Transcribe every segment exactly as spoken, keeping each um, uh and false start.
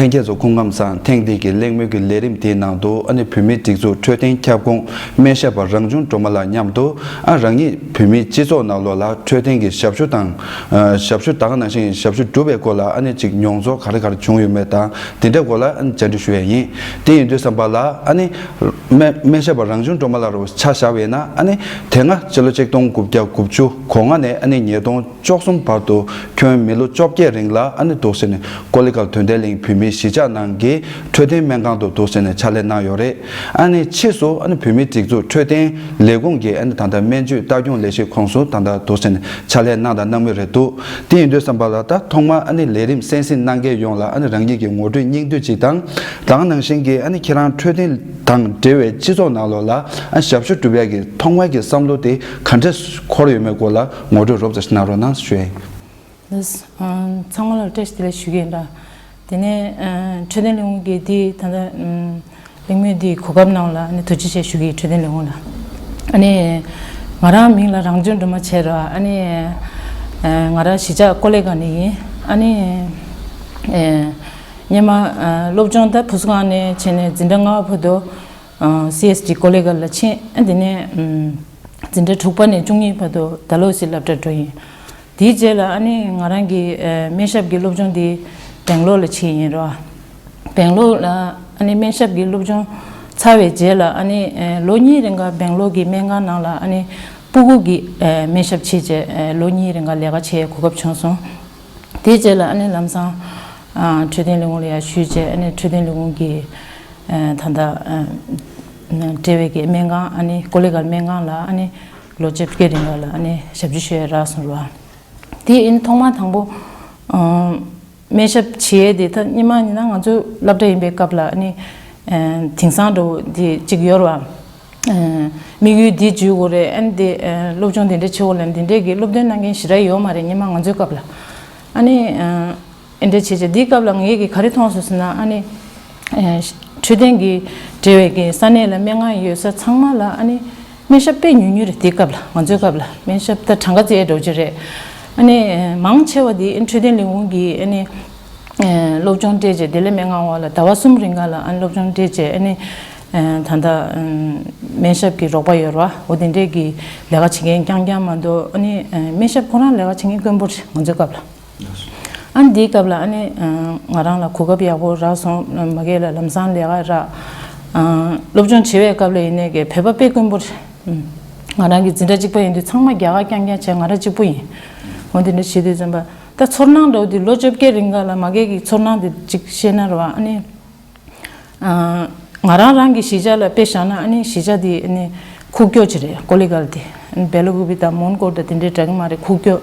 ལྷན་རྒྱས་ཚོ་སྐུ་ཁམས་བཟང་། ཐེངས་འདི་གི་གླེང་མོལ་གྱི་ལས་རིམ་དེའི་ནང་དུ་ཨ་ནི་བོད་མིའི་སྒྲིག་འཛུགས་འཕྲོད་བསྟེན་ཁྱབ་ཁོངས་སྨན་ཞབས་པ་རང་བྱུང་སྒྲོལ་མ་ལགས་མཉམ་དུ་ཨ་རང་ཉིད་བོད་མིའི་སྤྱི་ཚོགས་ནང་ལོགས་ལ་འཕྲོད་བསྟེན་གྱི་ཞབས་ཞུ་དང་ཞབས་ཞུ་ད་ག་ནང་བཞིན་ཞབས་ཞུ་བསྒྲུབས་པའི་སྐོར་ལ་ཨ་ནི་ཅིག་མྱོང་ཚོར་ག་རེ་ག་རེ་བྱུང་ཡོད་མེད་དང་དེ་འདྲའི་སྐོར་ལ་ཨ་ནི་བཅར་འདྲི་ཞུ་ཡས་ཡིན། དེ་ཡིན་དུས་ཙམ་པ་ལ་ཨ་ནི་སྨན་སྨན་ཞབས་པ་རང་བྱུང་སྒྲོལ་མ་ལགས་རུ་ཆ་བཞག་པ་ཡིན་ན་ཨ་ནི་དེ་སྔ་སྤྱི་ལོ་ཆིག་སྟོང་དགུ་བརྒྱ་དགུ་བཅུ་གོ་ལྔ་ནས་ཨ་ནི་ཉིས་སྟོང་བཅུ་གསུམ་བར་དུ་ཁྱོན་མི་ལོ་བཅོ་བརྒྱད་རིང་ལ་ཨ་ནི་འདུག་ཟེར་ནས་ཀོ་ལི་གྷལ་དོན་ལྡན་གླིང་བོད་མིའི་གཞིས་ཆགས་ནང་གི་འཕྲོད་བསྟེན་སྨན་ཁང་དུ་འདུག་ཟེར་ནས་ཕྱག་ལས་གནང་ཡོད་རེད། ཨ་ནི་ཕྱིས་སུ་ཨ་ནི་བོད་མིའི་སྒྲིག་འཛུགས་འཕྲོད་བསྟེན་ལས་ཁུངས་ཀྱི་ཨ་ནི་ད་ལྟ་སྨན་བཅོས་ལྟ་སྐྱོང་ལས་གཞི་ཁོངས་སུ་ད་ལྟ་འདུག་ཟེར་ནས་ཕྱག་ལས་གནང་དང་གནང་མུས་རེད་འདུག་དེ་ཡིན་དུས་ཙམ་པ་ལ་ད་ཐོག་མར་ཨ་ནི་ལས་རིམ་གསན་གཟིགས་གནང་མཁན་ཡོངས་ལ་ཨ་ནི་རང་ཉིད་ཀྱི་ངོ་སྤྲོད་སྙིང་བསྡུས་ཅིག་དང་ད་ག་ནང་བཞིན་གྱི་ཨ་ནི་ཁྱེད་རང་འཕྲོད་བསྟེན་དང་འབྲེལ་བའི་སྤྱི་ཚོགས་ནང་ལོགས་ལ་ཨ་ཞབས་ཞུ་སྒྲུབ་ཡག་གི་ཐོག་མའི་གི་བསམ་བློ་དེ་ག་འདྲས་འཁོར་ཡོད་མེད་སྐོར་ལ་ངོ་སྤྲོད་རོབ་ཙམ་ཞིག་གནང་རོགས་གནང་ཞུ་ཡ་ཡིན། ལགས། ཨ། ཚང་མ་ལ་བཀྲ་ཤིས་བདེ་ལེགས་ཞུ་གི་ཡིན་ད། དེ་ནས་ཨ་འཕྲོད་བསྟེན་ལས་ཁུངས་ཀྱི་འདི་ད་ལྟ་ཨམ་གླེང་མོལ་འདི་གོ་སྐབས་གནང་ལ་ཨ་ནི་ཐུགས་རྗེ་ཆེ་ཞུ་གི་ཡིན་འཕྲོད་བསྟེན་ལས་ཁུངས་ལ། ཨ་ནི་ང་རང་མིང་ལ་རང་བྱུང་སྒྲོལ་མ་བྱས་ར། ཨ་ནི་ཨ་ང་རང་གཞིས་ཆགས་ཀོ་ལེ་གྷལ་ནས་ཡིན། ཨ་ནི་ཨ་སྔོན་མ་ཨ་སློབ་སྦྱོང་ད་ཕུན་ཚོགས་ཁང་ནས་བྱས་ནས་འཛིན་གྲྭ་ལྔ་པ་བར་དུ་ཨ་སི་ཨེས་ཌི་ཀོ་ལེ་གྷལ་ལ་ཕྱིན། ཨ་དེ་ནས་ཨམ་འཛིན་གྲྭ་དྲུག་པ་ནས་བཅུ་གཉིས་བར་དུ་ཌལ་ཧོ་སི་སློབ་གྲྭར་འགྲོ་ཡིན། དེའི་རྗེས་ལ་ཨ་ནི་ང་རང་གི་ཨ་སྨན་ཞབས་ཀྱི་སློབ་སྦྱོང་དེ་སྦེང་ལོར་ལ་བྱས་ཡིན་རོ། སྦེང་ལོར་ལ་ཨ་ནི་སྨན་ཞབས་ཀྱི་སློབ་སྦྱོང་ཚར་བའི་རྗེས་ལ་ཨ་ནི་ཨ་ལོ་གཉིས་རིང་ག་སྦེང་ལོར་གྱི་སྨན་ཁང་ནང་ལ་ཨ་ནི་སྤུ་གུ་གི་ཨ་སྨན་ཞབས་བྱས་རྗེས་ཨ་ལོ་གཉིས་རིང་ག་ལས་ཀ་བྱེད་གོ་སྐབས་བྱུང་སོང་། དེའི་རྗེས་ལ་ཨ་ནི་ལམ་སང་ཨ་འཕྲོད་བསྟེན་ལས་ཁུངས་ལ་ཡར་ཞུས་རྗེས་ཨ་ནི་འཕྲོད་བསྟེན་ལས་ཁུངས་ཀྱི་ཨ་ད་ལྟ་ཨ་འབྲེལ་བའི་གི་སྨན་ཁང་ཨ་ནི་ཀོ་ལེ་གྷལ་སྨན་ཁང་ལ་ཨ་ནི་ལོ་བཅོ་བརྒྱད་རིང་ལ་ཨ་ནི་ཞབས་ཞུ་ཞུ་ཡ་རག་སོང་ར། དེ་ཨིན་ཐོག་མ་དང་པོ་ཨ་སྨན་ཞབས་བྱེད་ཡས་དེ་ད་སྔོན་མ་ཡིན་ན་ང་ཚོ་སློབ་གྲྭ་ཡིན་པའི་སྐབས་ལ་ཨ་ནི་ཨ་དེང་སང་འདྲ་བོ་དེ་གཅིག་ཡོད་ར། ཨ་དམིགས་ཡུལ་འདི་འཇུག་དགོས་རེད། ཨ་ནི་དེ་ཨ་སློབ་སྦྱོང་དེ་འདྲ་བྱེད་དགོས་ལ་འདི་འདྲའི་གི་སློབ་སྟོན་གནང་མཁན་ཞེ་དྲག་ཡོད་མ་རེད་སྔོན་མ་ང་ཚོའི་སྐབས་ལ། ཨ་ནི་ཨ་ཨེ་འདྲ་བྱས་བྱས་འདིའི་སྐབས་ལ་ངས་ཀྱིས་ག་རེ་མཐོང་སོང་ཟེར་ན་ཨ་ནི་ཨ་འཕྲོད་བསྟེན་གྱི་འབྲེལ་བའི་གི་ས་གནས་ལ་སྨན་ཁང་ཡོད་ས་ཚང་མ་ལ་ཨ་ནི་སྨན་ཞབས་དཔེ་ཉུང་ཉུང་རེད། དེའི་སྐབས་ལ་ང་ཚོའི་སྐབས་ལ་སྨན་ཞབས་ད་གྲངས་ཀ་བཙལ་འགྲོ་གི་རེད། ཨ་ནི་ཨ་མང་ཆེ་བ་དེ་ཨ་ནི་འཕྲོད་བསྟེན་ལས་ཁུངས་ཀྱི་ཨ་ནི་ཨ་སློབ་སྦྱོང་སྤྲད་བྱས་དེ་ལས་སྨན་ཁང་འོག་ལ་ཟླ་བ་གསུམ་རིང་ག་ལ་ཨ་ནི་སློབ་སྦྱོང་སྤྲད་བྱས་ཨ་ནི་ཨ་ད་ལྟ་ཨ་སྨན་ཞབས་ཀྱི་རོགས་པ་ཡོད་རེད་བ། འོ་དེ་འདྲས་ཀྱི་ལས་ཀ་བྱེད་མཁན་རྐྱང་རྐྱང་མ་གཏོགས་ཨ་ནི་ཨ་སྨན་ཞབས་ཁོ་རང་ལས་ཀ་བྱེད་མཁན་དཀོན་པོ་རེད་ང་ཚོའི་སྐབས་ལ། ཨ་ནི་དེའི་སྐབས་ལ་ཨ་ནི་ཨ་ང་རང་ལ་གོ་སྐབས་ཡག་པོ་རག་སོང་། མ་གི་ལ་ལམ་སང་ལས་ཀ་རག་ཨ་སློབ་སྦྱོང་བྱེད་པའི་སྐབས་ལ་ཡིན་ནའི་གི་བོད་པ་དཔེ་དཀོན་པོ་རེད། ཨ་ང་རང་གི་འཛིན་གྲྭ་གཅིག་པ་ཡིན་དུས་ཚང་མ་རྒྱ་གར་རྐྱང་རྐྱང་བྱས་ང་རང་གཅིག་པུ་ཡིན། འོ་དེ་འདྲ་བྱེད་དུས་ཙམ་པ་ད་ཚོར་སྣང་འདྲ་བོ་དེ་ལོ་བཅོ་བརྒྱད་རིང་ག་ལ་མ་གི་གི་ཚོར་སྣང་དེ་གཅིག་བཤད་ན་རེད་བ། ཨ་ནི་ཨ་ང་རང་རང་གི་གཞིས་ཆགས་ལ་དཔེ་བཞག་ན་ཨ་ནི་གཞིས་ཆགས་དེ་ཨ་ནི་ཁུག་ཀྱོག་ཅིག་རེད། ཀོ་ལི་གྷལ་དེ་ཨ་ནི་བེ་ལ་ཀུ་པི་དང་མོན་གྷོ་དང་དེ་འདྲའི་འདྲ་གི་མ་རེད། ཁུག་ཀྱོག་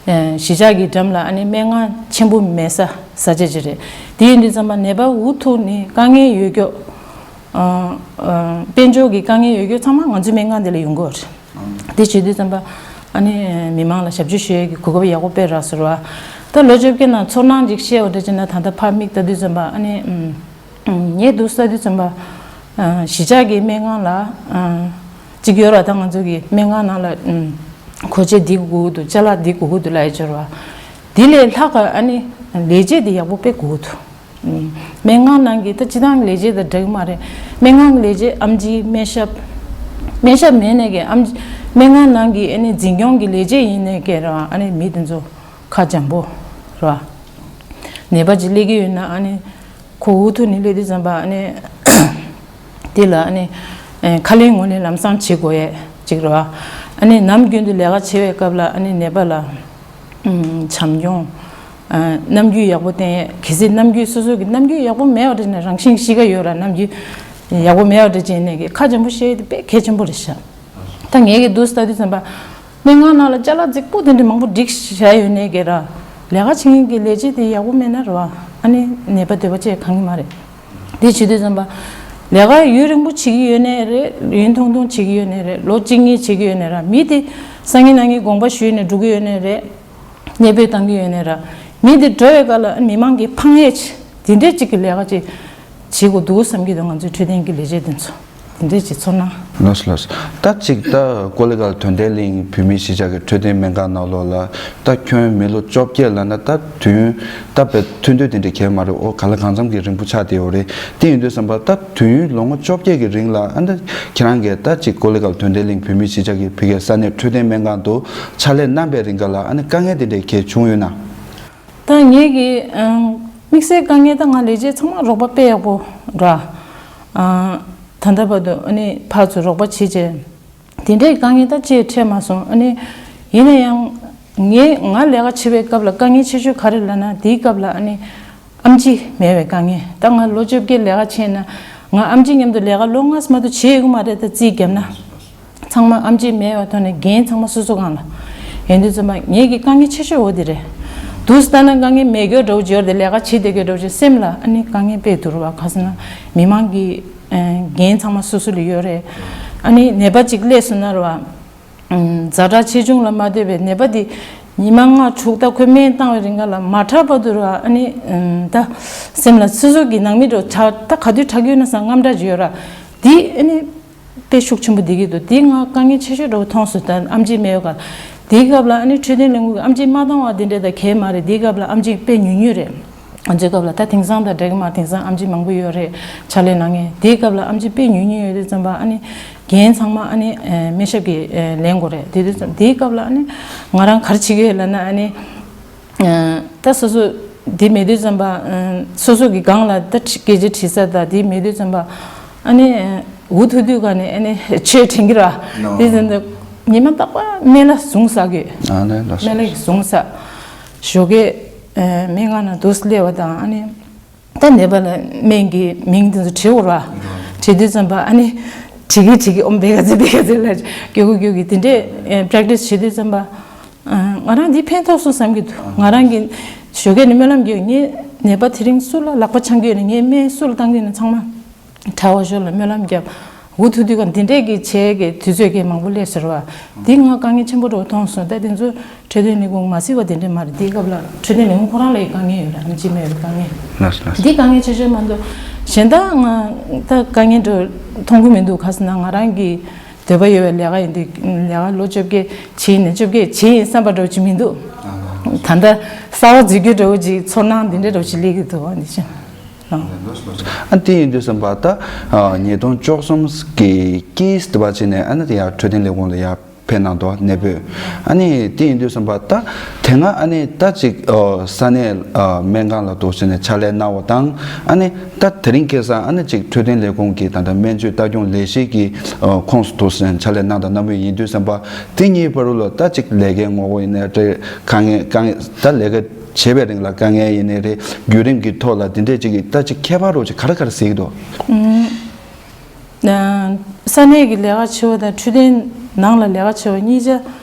ཨ་གཞིས་ཆགས་ཀྱི་འགྲམ་ལ་ཨ་ནི་སྨན་ཁང་ཆེན་པོ་མེད་ས་ས་ཆ་ཅིག་རེད། དེ་ཡིན་དུས་ཙམ་པ་ནད་པ་འུ་ཐུག་ནས་དཀའ་ངལ་ཡོད་ཀྱོག་ཨ་ཨ་དཔལ་འབྱོར་གྱི་དཀའ་ངལ་ཡོད་ཀྱོག་ཚང་མ་ང་ཚོའི་སྨན་ཁང་དེ་ལ་ཡོང་གི་ཡོད་རེད། དེ་བྱེད་དུས་ཙམ་པ་ཨ་ནི་མི་མང་ལ་ཞབས་ཕྱི་ཞུ་ཡས་ཀྱི་གོ་སྐབས་ཡག་པོ་དཔེ་རག་སོང་ར། ད་ལོ་བཅོ་བརྒྱད་ནང་ཚོར་སྣང་ཅིག་བཤད་པ་འདྲ་བྱས་ན་ད་ལྟ་ཕར་མིག་ལྟ་དུས་ཙམ་པ་ཨ་ནི་ཨུམ་ཨུམ་ངས་འདུག་ལྟ་དུས་ཙམ་པ་ཨ་གཞིས་ཆགས་ཀྱི་སྨན་ཁང་ལ་ཨ་གཅིག་ཡོད་ར། ད་ང་ཚོ་གི་སྨན་ཁང་ནང་ལ་ཨུམ་གོ་ཆས་འདི་དགོས་ཀྱི་འདུག་ཅ་ལག་འདི་དགོས་ཀྱི་འདུག་ལབ་ཡས་ཅིག་ཡོད་ར། དེ་ལས་ལྷག་ག་ཨ་ནི་ལས་བྱེད་འདི་ཡག་པོ་དཔེ་དགོས་ཀྱི་འདུག་སྨན་ཁང་ནང་གི་ད་སྤྱི་བཏང་གི་ལས་བྱེད་དང་འདྲ་གི་མ་རེད། སྨན་ཁང་གི་ལས་བྱེད་ཨེམ་ཆི་སྨན་ཞབས། སྨན་ཞབས་མེད་ནས་ཀྱི་ཨེམ་ཆི་སྨན་ཁང་ནང་གི་ཨ་ནི་འཛིན་སྐྱོང་གི་ལས་བྱེད་ཡིན་ནས་ཀྱི་ར། ཨ་ནི་མི་དེ་ཚོ་ཁ་འཇམ་པོ་ར། ནད་པ་ཅིག་སླེབས་ཀྱི་ཡོད་ན་ཨ་ནི་ཁོ་འུ་ཐུག་ནས་སླེབས་དུས་ཙམ་པ་ཨ་ནི་དེ་ལ་ཨ་ནི་ཁ་ལན་ངོ་ལན་ལམ་སང་བྱེད་དགོས་ཡས་ཅིག་ར། ཨ་ནི་ནམ་རྒྱུན་དུ་ལས་ཀ་བྱེད་པའི་སྐབས་ལ་ཨ་ནི་ནད་པ་ལ་བྱམས་སྐྱོང་། རྣམ་འགྱུར་ཡག་པོ་བསྟན་ཡས། གལ་སྲིད་རྣམ་འགྱུར་སོ་སོ་གི་རྣམ་འགྱུར་ཡག་པོ་མེད་པ་འདྲ་ན་རང་བཞིན་གཤིས་ཀ་ཡོད་ར། རྣམ་འགྱུར་ཡག་པོ་མེད་པ་འདྲ་བྱས་ནས་ཀྱི་ཁ་འཇམ་པོ་བཤད་ཡས་དེ་དཔེ་གལ་ཆེན་པོ་རེད་ཤག་ད་ངས་ཀྱི་འདུག་ལྟ་དུས་ཙམ་པ་སྨན་ཁང་ནང་ལ་ཅ་ལག་རྫིག་པོ་དེ་འདྲ་མང་པོ་སྒྲིག་བཞག་ཡོད་ནས་ཀྱི་ར། ལས་ཀ་བྱེད་མཁན་གྱི་ལས་བྱེད་དེ་ཡག་པོ་མེད་ན་ར་བ། ཨ་ནི་ནད་པ་འདོད་པ་བྱས་གང་གི་མ་རེད། དེ་བྱེད་དུས་ཙམ་པ་ལས་ཀ་ཡུན་རིང་པོ་བྱེད་ཀྱི་ཡོད་ནའི་རེད། ཡུན་ཐུང་ཐུང་བྱེད་ཀྱི་ཡོད་ནའི་རེད། ལོ་གཅིག་གཉིས་བྱེད་ཀྱི་ཡོད་ནའི་ར། མི་དེ་སང་ཉིན་གནངས་ཉིན་དགོངས་པ་ཞུས་ནས་འགྲོ་གི་ཡོད་ནའི་རེད། གནས་སྤོས་བཏང་གི་ཡོད་ནའི་ར། མི་དེ་འགྲོ་བའི་སྐབས་ལ་མི་མང་གིས་ཕངས་ཡས་ཆེ་དེ་འདྲས་ཅིག་གི་ལས་ཀ་ཅིག་བྱེད་དགོས་འདུག་བསམ་གྱི་འདུག་ང་ཚོའི་འཕྲོད་བསྟེན་གྱི་ལས་བྱེད་དེ་ཚོ། འདི་ཅིག་ཚོར་སྣང་། ལགས་སོ་ལགས་སོ། ད་ཅིག་ད་ཀོ་ལི་གྷལ་དོན་ལྡན་གླིང་བོད་མིའི་གཞིས་ཆགས་ཀྱི་འཕྲོད་བསྟེན་སྨན་ཁང་ནང་ལོགས་ལ་ད་ཁྱོན་མི་ལོ་བཅོ་བརྒྱད་ལབ་ན་ད་དུས་ཡུན་ད་བས་ཐུང་དུས་དེ་འདྲ་གས་མ་རེད། ཨོ་ག་ལ་གང་འཚམ་གྱི་རིང་པོ་ཆགས་བསྡད་ཡོད་རེད། དེ་ཡིན་དུས་ཙམ་པ་ད་དུས་ཡུན་ལོ་ངོ་བཅོ་བརྒྱད་ཀྱི་རིང་ལ་ཨ་ད་ཁྱེད་རང་གིས་ད་ཅིག་ཀོ་ལི་གྷལ་དོན་ལྡན་གླིང་བོད་མིའི་གཞིས་ཆགས་ཀྱི་བོད་སྐད་ས་གནས་འཕྲོད་བསྟེན་སྨན་ཁང་དུ་ཕྱག་ལས་གནང་པའི་རིང་ག་ལ་ཨ་ནི་དཀའ་ངལ་དེ་འདྲ་གས་བྱུང་ཡོད་ན། ད་ངེད་ཀྱི་ཨང་དམིགས་བསལ་དཀའ་ངལ་ད་ང་ལས་བྱེད་ཚང་མ་རོགས་པ་དཔེ་ཡག་པོ་ར། ཨང་ད་ལྟ་བར་དུ་ཨ་ནི་ཕར་ཚུར་རོགས་པ་བྱེད་བྱས། དེ་འདྲའི་དཀའ་ངལ་ད་ཅིག་འཕྲད་མ་སོང་། ཨ་ནི་ཡིན་ན་ཡང་ངས་ང་ལས་ཀ་བྱེད་པའི་སྐབས་ལ་དཀའ་ངལ་ཆེ་ཤོས་ག་རེ་ལབ་ན། དེའི་སྐབས་ལ་ཨ་ནི་ཨེམ་ཆི་མེད་པའི་དཀའ་ངལ། ད་ང་ལོ་བཅོ་བརྒྱད་ལས་ཀ་བྱས་ན་ང་ཨེམ་ཆི་མཉམ་དུ་ལས་ཀ་ལོ་ལྔ་ཙམ་མ་གཏོགས་བྱེད་ཡོད་ཀྱི་མ་རེད། ད་རྩིས་བརྒྱབ་ན། ཚང་མ་ཨེམ་ཆི་མེད་པའི་ཐོག་ནས་འགན་ཚང་མ་སོ་སོ་སྒང་ལ། ཡིན་དུས་ཙམ་པ་ངེད་ཀྱི་དཀའ་ངལ་ཆེ་ཤོས་འོ་དེ་རེད། དུས་ལྟར་ན་དཀའ་ངལ་མེད་རྒྱུ་འདྲ་བོ་བརྗོད་དེ་ལས་ཀ་བྱེད་བསྡད་རྒྱུ་འདྲ་བོ་ཞིག་སེམས་ལ་ཨ་ནི་དཀའ་ངལ་དཔེ་འདུག་ར་བ། ག་ཟེར་ན་མི་མང་གི་ཨ་འགན་ཚང་མ་སོ་སོ་ལ་ཡོད་རེད། ཨ་ནི་ནད་པ་གཅིག་སླེབས་སོང་ན་ར་བ། ཛ་དྲག་ཆེ་ཆུང་ལ་མ་ལྟོས་པའི་ནད་པ་འདི་ཉི་མ་ལྔ་དྲུག་ད་ཁོས་སྨན་བཏང་བའི་རིང་ག་ལ་མ་དྲག་བར་དུ་ར་ཨ་ནི་ད་སེམས་ལ་སོ་སོ་གི་ནང་མི་འདྲ་བོ་ད་ག་དུས་དྲག་ཡོད་ན་བསམ་དངངས་སྐྲག་ཅིག་ཡོད་ར། འདི་ཨ་ནི་དཔེ་ཤུགས་ཆེན་པོ་འདི་གི་འདུག་འདི་ང་དཀའ་ངལ་ཆེ་ཤོས་འདྲ་བོ་མཐོང་སོང་། ད་ཨེམ་ཆི་མེད་ཡོད་ག་དེའི་སྐབས་ལ་ཨ་ནི་འཕྲོད་བསྟེན་ལས་ཁུངས་ཀྱི་ཨེམ་ཆི་མ་བཏང་བ་དེ་འདྲས་ད་གས་མ་རེད། དེའི་སྐབས་ལ་ཨེམ་ཆི་དཔེ་ཉུང་ཉུང་རེད། ང་ཚོའི་སྐབས་ལ་ད་དེང་སང་དང་འདྲ་གི་མ་དེང་སང་ཨེམ་ཆི་མང་པོ་ཡོད་རེད། ཕྱག་ལས་གནང་མཁན། དེའི་སྐབས་ལ་ཨེམ་ཆི་དཔེ་ཉུང་ཉུང་ཡོད་དུས་ཙམ་པ་ཨ་ནི་འགན་ཚང་མ་ཨ་ནི་སྨན་ཞབས་ཀྱིས་ལེན་དགོས་རེད། དེ་དུས་ཙམ་དེའི་སྐབས་ལ་ཨ་ནི་ང་རང་ག་རེ་བྱེད་ཀྱི་ཡོད་ལབ་ན་ཨ་ནི། ད་སོ་སོ་འདི་མེད་དུས་ཙམ་པ་སོ་སོ་གི་སྒང་ལ་ད་སྐད་ཆ་དྲི་ས་དང་དེ་མེད་དུས་ཙམ་པ་ཨ་ནི་འུ་ཐུག་དུས་ག་ནས་ཨ་ནི་ཆོས་དྲན་གྱི་ར། དེ་ཙམ་དུ་ཉི་མ་རྟག་པར་སྨན་བླ་ཟུངས་ཟ་གི། སྨན་བླ་གི་ཟུངས་ཟ། ཞོགས་ཀས་སྨན་ཁང་ནང་དུ་སླེབས་པ་དང་ཨ་ནི་ད་ནད་པ་ལ་སྨན་གྱི་མིང་དེ་ཚོ་དྲི་དགོས་ར། དྲི་དུས་ཙམ་པ་ཨ་ནི་དྲི་གི་དྲི་གི་ཨོམ་བེ་ག་ཚེ་བེ་ག་ཚེ་ལ་སྐྱོ་གུ་སྐྱོ་གི་དེ་འདྲས་པྲེག་ཊི་སི་བྱེད་དུས་ཙམ་པ། ང་རང་འདི་ཕན་ཐོགས་སོང་བསམ་གྱི་འདུག་ང་རང་གི་ཞོགས་ཀས་ནས་སྨོན་ལམ་རྒྱག་ངས་ནད་པ་དེ་རིང་སུ་ལ་ལག་པ་འཆང་གི་ཡོད་ན། ངས་སྨན་སུ་ལ་བཏང་གི་ཡོད་ན་ཚང་མ་གྲྭ་བ་ཞོལ་ལ་སྨོན་ལམ་རྒྱབ། འུ་ཐུག་དུས་ག་འདི་འདྲས་ཀྱི་བྱས་ཀྱི་དུས་ཚོད་ཀྱི་མང་པོ་སླེབས་ཟེར་བ། འདི་ང་དཀའ་ངལ་ཆེན་པོ་འགྲོ་མཐོང་སོང་། ད་དེ་ཚོ་འཕྲོད་བསྟེན་ལས་ཁུངས་མ་བརྩི་བ་དེ་འདྲས་མ་རེད། འདིའི་སྐབས་ལ་འཕྲོད་བསྟེན་ལས་ཁུངས་ཁོ་རང་ལ་ཡི་དཀའ་ངལ་ཡོད་ར། ཨེམ་ཆི་མེད་པའི་དཀའ་ངལ། ལགས་སོ་ལགས་སོ། འདི་དཀའ་ངལ་ཆེ་ཤོས་མ་གཏོགས་གཞན་དག་ང་ད་དཀའ་ངལ་འགྲོ་མཐོང་གི་མི་འདུག་ག་ཟེར་ན་ང་རང་གི་འདོད་པ་ཡོད་པའི་ལས་ཀ་ཡིན་དུས་ལས་ཀ་ལོ་བཅོ་བརྒྱད་བྱས་ནས་བཅོ་བརྒྱད་བྱས་ཡིན་བསམ་པ་འདྲ་བོ་ཅིག་མི་འདུག་ད་ལྟ་གསར་པ་འཛུལ་རྒྱུ་འདྲ་བོ་ཅིག་ཚོར་སྣང་འདི་འདྲ་འདྲ་བོ་ཅིག་སླེབས་ཀྱི་འདུག་ཨ་འདི་བཞིན། ཨ་དེ་ཡིན་དུས་ཙམ་པ་ད་ཉིས་སྟོང་བཅུ་གསུམ་གི་དཀྱིལ་དུ་བ་ཅིག་ནས་ཨ་ནི་དེ་ཡང་འཕྲོད་བསྟེན་ལས་ཁུངས་ལ་ཡར་ཕེབས་གནང་འདུག་ནད་པོས། ཨ་ནི་དེ་ཡིན་དུས་ཙམ་པ་ད་དེ་སྔ་ཨ་ནི་ད་ཅིག་ས་གནས་སྨན་ཁང་ལ་འདུག་ཟེར་ནས་ཕྱག་ལས་གནང་བ་དང་ཨ་ནི་ད་དེ་རིང་ཁ་སང་ཨ་ནི་ཅིག་འཕྲོད་བསྟེན་ལས་ཁུངས་ཀྱི་ད་ལྟ་སྨན་བཅོས་ལྟ་སྐྱོང་ལས་གཞི་གི་ཁོངས་སུ་འདུག་ཟེར་ནས་ཕྱག་ལས་གནང་དང་གནང་མུས་ཡིན་དུས་ཙམ་པ་དེ་གཉིས་བར་དུ་ལ་ད་ཅིག་ལས་ཀའི་ངོ་བོ་ཡིན་ནའི་རེད། དཀའ་ངལ་དཀའ་ངལ་ད་ལས་ཀ་བྱེད་པའི་རིང་ལ་དཀའ་ངལ་ཡིན་ནའི་རེད། བརྒྱུད་རིམ་གྱི་ཐོག་ལ་དེ་འདྲས་ཅིག་གི་ད་ཅིག་ཁྱད་པར་རོ་ཅིག་ག་རེ་ག་རེ་གཟིགས་འདུག་ས་གནས་ཀྱི་ལས་ཀ་བྱེད་པ་དང་འཕྲོད་བསྟེན་ནང་ལ་ལས་ཀ་བྱེད་པ་གཉིས་ཆ་